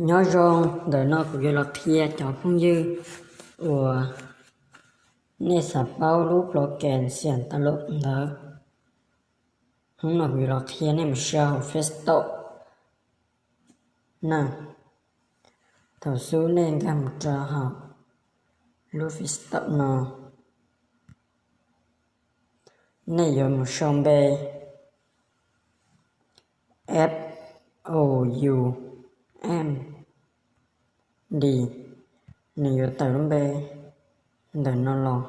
Nyob zoo, ntawm no kuv yuav los qhia cov phooj ywg uas nej xav paub lub program xiam tas lom ntawd. Hnub no kuv yuav los qhia nej mus sau hauv Play Store na. Thaum xub nej nkag mus rau hauv lub Play Store no, nej yuav mus sau npe F O U M D, nws yuav tawm lub npe ntawm no los.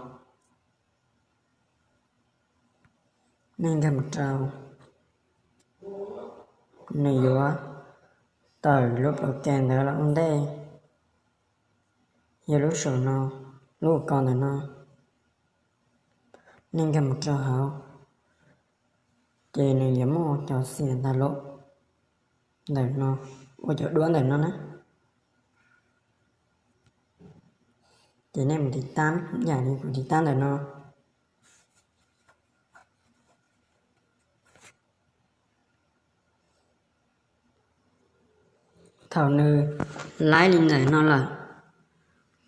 Nej nkag mus rau, nws yuav tawm lub program ntawd los ua ntej, yog lub saum no, lub ko ntawm no. Nej nkag mus rau hauv, ces nws yuav muaj cov xiam tas lom ntawm no, ua cov duab ntawm no na. Ces nej mus tiv tab yam li kuv tiv tab ntawm no. Thaum nws laib li ntawm no lawm,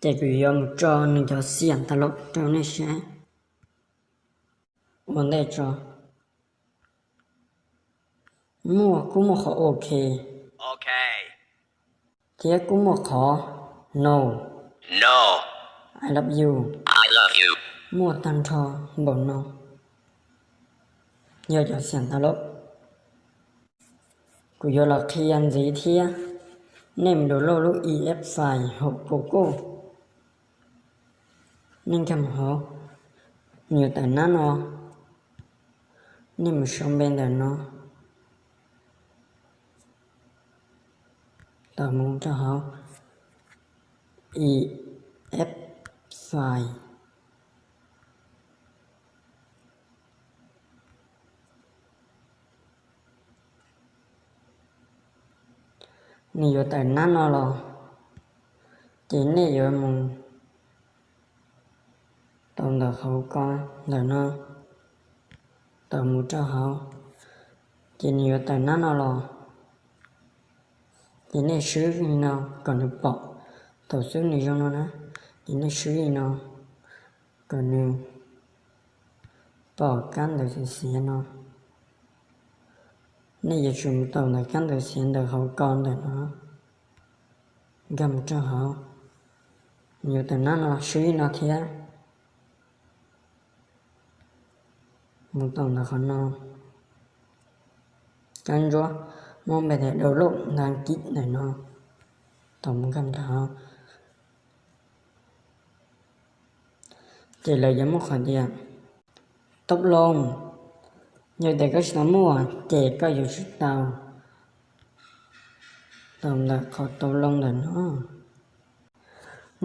ces kuv yuav mus tso nws cov xiam tas lom rau nej saib. Ua ntej tso. Muaj, kuj muaj qhov OK, thiab kuj muaj qhov No, I love you, muaj tag nrho npaum no, yog cov xiam tas lom. Kuv yuav los qhia ntxiv thiab, nej mus download lub E F file hauv Google, nej nkag mus hauv, nws yuav tawm nab no, nej mus sau npe ntawm no, tawm mus rau hauv E F file. Nws yuav tawm nab no los, ces nej yuav mus tau ntawm hauv ko ntawm no, tawm mus rau hauv, ces nws yuav tawm nab no los. Ces nej swb li no kom nws pom, thaum xub nws zoo no na, ces nej swb li no kom nws pom kab ntawv xiav xiav no. Nej yuav tsum mus tau ntawm kab ntawv xiav ntawm hauv ko ntawm no, nkag mus rau hauv, yuav tawm nab no, swb li no thiab, mus tau ntawm qhov no, kab ntsuab muaj npe tias download ntawv Askiv ntawm no, tau mus nkag rau hauv. Ces lawv yuav muaj qhov tias tau loo, yog tias koj tsis tau muaj ces koj yuav tsum tau, tau ntawm qhov tau loo ntawm no.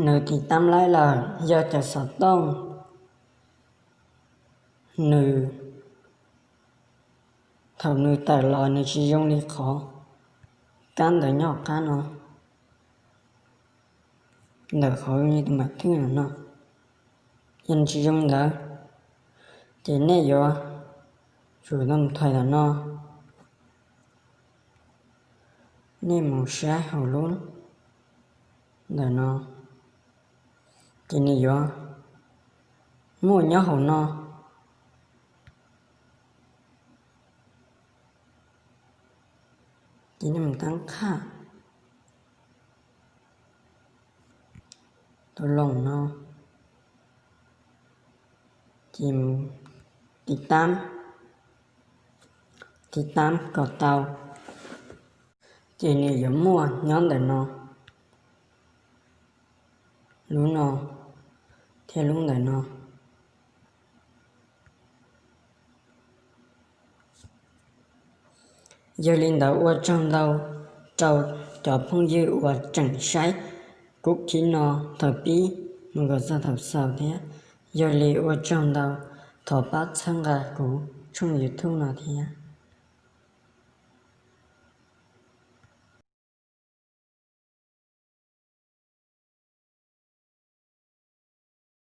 Nws tiv tab laib lawm, yog cov xov tooj, nws, thaum nws tawm los nws tsis zoo li qhov kab ntawv nyob qab no, ntawm qhov nws tus mam thwj no, yog nws tsis zoo li ntawd, ces nej yuav tsum tau mus thaij ntawm no. Nej mus saib hauv lub ntawm no, ces nws yuav muaj nyob hauv no. Ces nej mus tab qhaj tau loo no, ces mus tiv tab, tiv tab kom tau, ces nws yuav muaj nyob ntawm no, lub no thiab lub ntawm no. Yog li ntawd ua tsaug ntau rau cov phooj ywg uas tseem saib kuv clip no thaum pib mus kom txog thaum xaus thiab. Yog li ua tsaug ntau, thov pab txhawb nqa kuv tshooj YouTube no thiab.